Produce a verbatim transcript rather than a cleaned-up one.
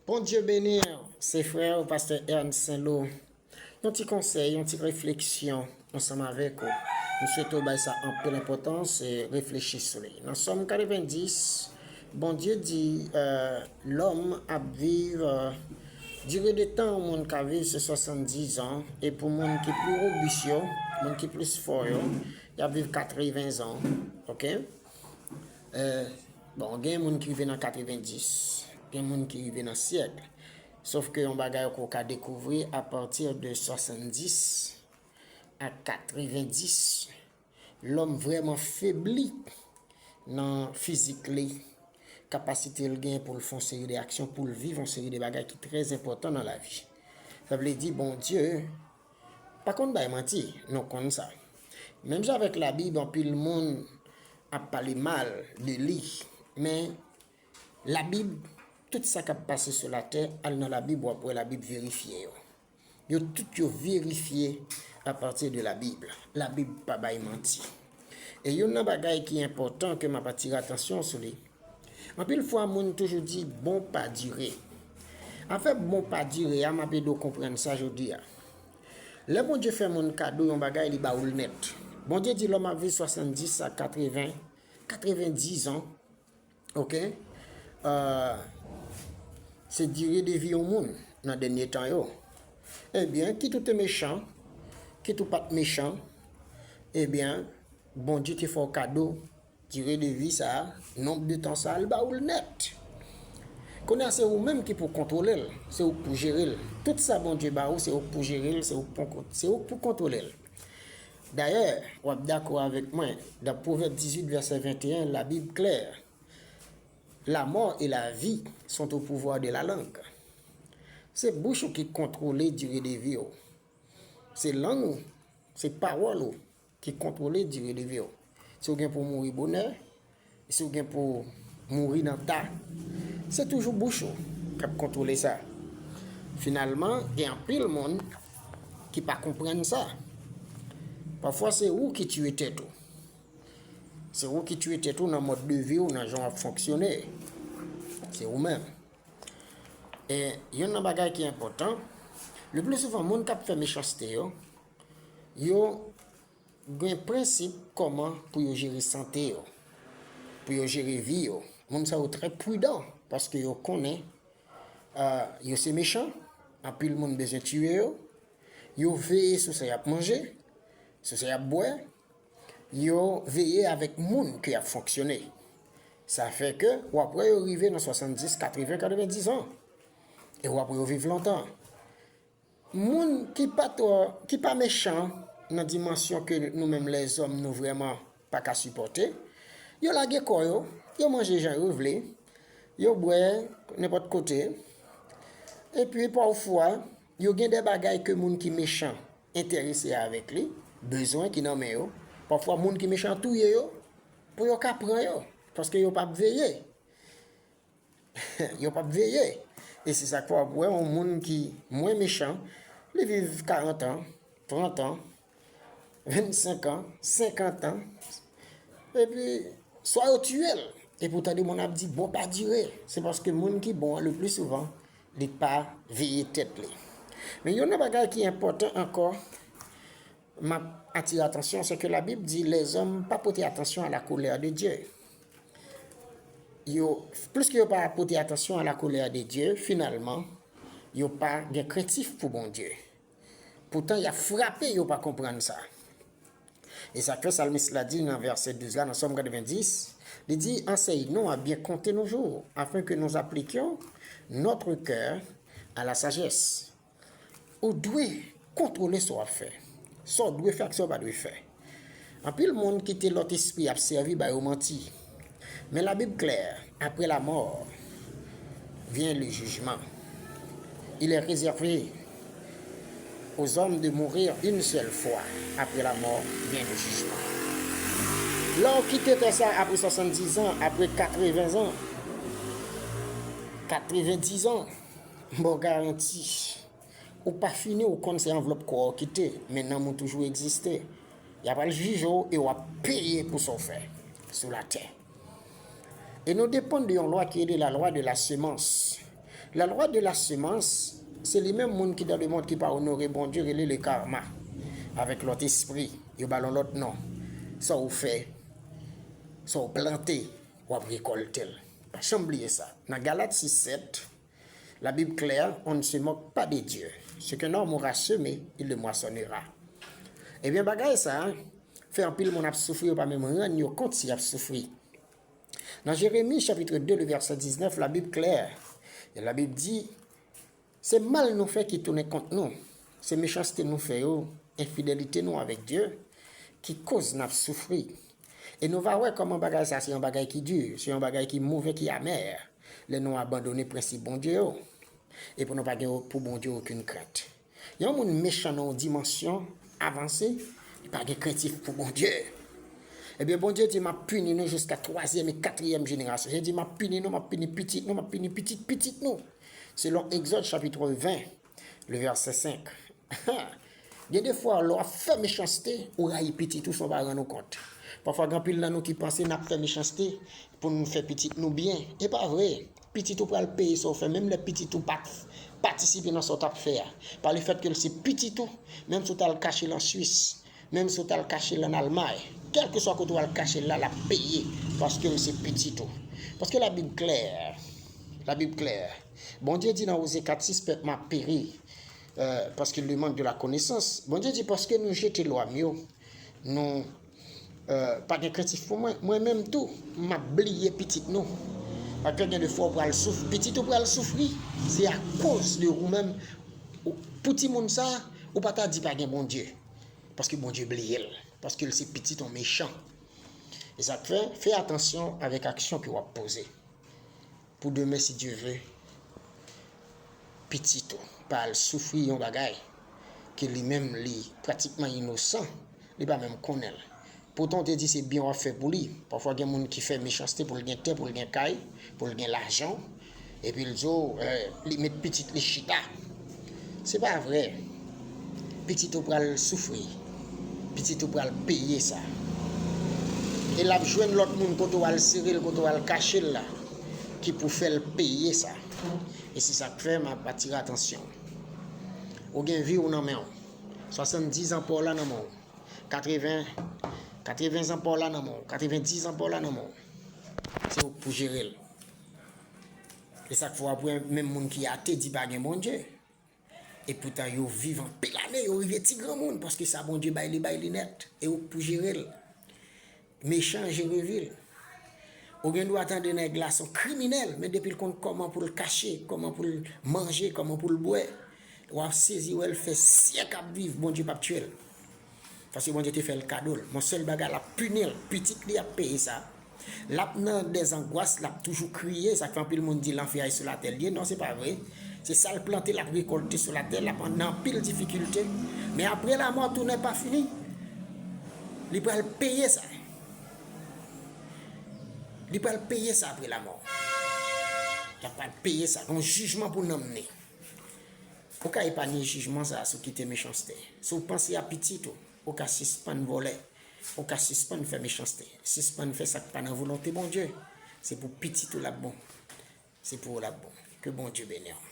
Bondye beni w, se frè w, pastè Ernst Saint Lô. Yon ti konsèy, yon ti refleksyon ansanm avèk ou. M swete w bay sa anpil enpòtans e reflechi sou li. Nan Sòm katrevendis, Bondye di, euh, lòm ap viv, euh, dire de tan yon moun ka viv se swasanndiz an, e pou moun ki pli wobis yo, moun ki plis fò yo, y ap viv katreven zan, oke? Euh, bon, gen moun ki rive nan katrevendis, gen moun ki rive nan syèk. Sof ke yon bagay ke w ka dekouvri apati de swasanndiz a katrevendis, lòm vrèman febli nan fizik li, kapasite l gen pou l fè yon seri de aksyon, pou l viv yon seri de bagay ki trè enpòtan nan lavi. Sa vle di Bondye pa konn bay manti, nou konn sa. Menm jan avèk Labib, anpil moun ap pale mal de li, men Labib, tout sa k ap pase sou latè, al nan Labib, w ap wè Labib verifye yo. Yo tout yo verifye apati de Labib. Labib pa bay manti. E youn nan bagay ki enpòtan ke m ap atire atansyon sou li, anpil fwa moun toujou di bon pa dire. Afè bon pa dire a, m ap ede w konprann sa jodi a. Lè Bondye fè moun kado yon bagay, li ba w l nèt. Bondye di lòm ap viv swasanndiz a katreven, katrevendis an, oke? Euh, se dire de vi yon moun nan dènye tan yo. Ebyen, kit ou te mechan, kit ou pa t mechan, ebyen, Bondye te fè w kado dire de vi sa a, nonb de tan sa a, l ba ou l nèt. Kounye a, se ou menm ki pou kontwole l, se ou k pou jere l. Tout sa Bondye ba ou, se ou k pou jere l, se ou k pou, se ou k pou kontwole l. Dayè, w ap dakò avèk mwen, dans Pwovèb dizuit, vèsè venteyen, Labib klè, la mort et la vie sont au pouvoir de la langue. Se bouch ou ki kontwole dire de vi w. Se lang ou, se pawòl ou ki kontwole dire de vi w. Si w gen pou mouri bonè, si w gen pou mouri nan ta, se toujou bouch ou k ap kontwole sa. Finalman, gen anpil moun ki pa konprann sa. Pafwa, se ou ki tiye tèt ou. Se ou ki tiye tèt ou nan mòd de vi w, nan jan w ap fonksyone. Se ou menm. E youn nan bagay ki enpòtan, le pli souvan, moun k ap fè mechanste yo, yo gen prensip kòman pou yo jere sante yo, pou yo jere vi yo. Moun sa yo trè pridan paske yo konnen, ah, yo se mechan, anpil moun bezwen tiye yo, yo veye sou sa y ap manje, sou sa y ap bwè, yo veye avèk moun ke y ap fonksyone. Sa fè ke w ap wè yo rive nan swasanndiz, katreven, katrevendis an. E w ap wè yo viv lontan. Moun ki pa twò, ki pa mechan nan dimansyon ke nou menm lèzòm nou vrèman pa ka sipòte, yo lage kò yo, yo manje jan yo vle, yo bwè nenpòt kote, epi pafwa, yo gen de bagay ke moun ki mechan enterese avèk li, bezwen ki nan men yo. Pafwa, moun ki mechan touye yo pou yo ka pran yo, paske yo p ap veye. Yo p ap veye. E se sa k fè w ap wè yon moun ki mwen mechan, li viv karant an, trant an, vennsenk an, senkant an, epi swa yo tiye l. Epi w tande moun ap di bon pa dire. Se paske moun ki bon an, le pli souvan, li pa veye tèt li. Men youn nan bagay ki enpòtan ankò, m ap atire atansyon, se ke Labib di lèzòm pa pote atansyon a la kolè de Dye. Yo, pliske yo pa pote atansyon a la kolè de Dye, finalman, yo pa gen krentif pou Bondye. Poutan, y ap frape, yo pa konprann sa. E sa k fè salmis la di nan vèsè douz la, nan Sòm katrevendis, li di, enseigne-nous à bien compter nos jours, afin que nous appliquions notre cœur à la sagesse. Ou dwe kontwole sa w ap fè, sa w dwe fè ak sa w pa dwe fè. Anpil moun kite lòt espri ap sèvi ba yo manti. Men Labib klè, après la mort vient le jugement. Il est réservé aux hommes de mourir une seule fois. Après la mort vient le jugement. Lè w kite tè sa apre swasanndiz an, apre katreven an, katrevendis an, m ba w garanti, ou pa fini, ou konn se anvlòp kò w kite, men nanm ou toujou egziste. Y ap al jije w e w ap peye pou sa w fè sou latè. E nou depann de yon lwa ki rele la loi de la semence. La loi de la semence, se li menm moun ki dan lemonn ki pa onore Bondye rele le karma. Avèk lòt espri, yo ba l yon lòt non. Sa w fè, sa w plante, w ap rekòlte l. Pa janm bliye sa. Nan Galat sis sèt, la Bible claire, on ne se moque pas de Dieu. Ce qu'un homme aura semé, il le moissonnera. Ebyen, bagay sa a fè anpil moun ap soufri, yo pa menm rann yo kont si y ap soufri. Nan Jeremi chapit de, le vèsè diznèf, la Bible claire, la Bible di, se mal nou fè ki tounen kont nou. Se mechanste nou fè yo, enfidelite nou avèk Dye, ki koz n ap soufri. E nou va wè kòman bagay sa se yon bagay ki di, se yon bagay ki move, ki amè, lè nou abandone prensip Bondye yo. E pou nou pa gen pou Bondye okenn krent. Yon moun mechan nan yon dimansyon avanse, li pa gen krentif pou Bondye. Ebyen, Bondye di, "M ap pini nou jiska twazyèm e katriyèm jenerasyon." Li di, "M ap pini nou, m ap pini pitit nou, m ap pini pitit pitit nou." Selon Egzòd chapit ven, le vèsè senk. Gen de fwa, lè w ap fè mechanste, ou rayi pitit ou san w pa rann ou kont. Pafwa, gen anpil nan nou ki panse n ap fè mechanste pou n fè pitit nou byen. E pa vre. Pitit ou pral peye sa w fè, menm lè pitit ou pa t patisipe nan sa w t ap fè a. Pa lefètke l se pitit ou, menm si w t al kache l an Swis, menm si w t al kache l an Almay, kèlkeswa kote w al kache l la, l ap peye, paske l se pitit ou. Paske Labib klè, Labib klè. Bondye di nan Oze kat sis, pèp m ap peri, euh, parce qu'il lui manque de la connaissance. Bondye di, paske nou jete lwa m yo, nou, euh, pa gen krentif pou mwen, mwen menm tou, m ap bliye pitit nou. Paske gen de fwa w pral souf-, pitit ou pral soufri, se akoz de ou menm. Ou, pou timoun sa, ou pa ta di pa gen Bondye. Paske Bondye bliye l. Paske l se pitit yon mechan. E sa k fè, fè atansyon avèk aksyon ke w ap poze. Pou demen, si Dye ve, pitit ou pa al soufri yon bagay ke li menm li pratikman inosan, li pa menm konnen l. Poutan w te di se byen w ap fè pou li. Pafwa gen moun ki fè mechanste pou l gen tè, pou l gen kay, pou l gen lajan, epi l di w, eh, li met pitit li chita. Se pa vre. Pitit ou pral soufri. Pitit ou pral peye sa. E l ap jwenn lòt moun kote w al sere l, kote w al kache l la, ki pou fè l peye sa. E se sa k fè m ap atire atansyon. Ou gen vi w nan men w. Swasanndizan pa w la nan men w. Katreven, katreven zan pa w la nan men w. Katrevendizan pa w la nan men w. Se ou k pou jere l. E sa k fè w ap wè menm moun ki ate di pa gen Bondye. E poutan yo viv anpil ane, yo rive ti granmoun, paske sa Bondye bay li, bay li nèt. E ou k pou jere l. Mechan jere vi l. Ou gen dwa tande nèg la se yon kriminèl, men depi l konn kòman pou l kache, kòman pou l manje, kòman pou l bwè, w ap sezi wè l fè syèk ap viv, Bondye p ap tiye l. Paske Bondye te fè l kado l. Men sèl bagay, l ap pini l. Pitit li ap peye sa. L ap nan dèzangwas, l ap toujou kriye. Sa k fè anpil moun di lanfè a se sou latè l ye. Non, se pa vre. Se sa l plante, l ap rekòlte sou latè. L ap nan anpil difikilte. Men apre lamò, tou nèt pa fini. Li pral peye sa. Li pral peye sa apre lamò. L ap pral peye sa. Gon jijman pou nanm ni. Ou ka epanye jijman sa a si w kite mechanste. Si w panse a pitit ou, ou ka sispann vòlè. Ou ka sispann fè mechanste. Sispann fè sa k pa nan volonte Bondye. Se pou pitit ou l ap bon. Se pou ou l ap bon. Ke Bondye beni w.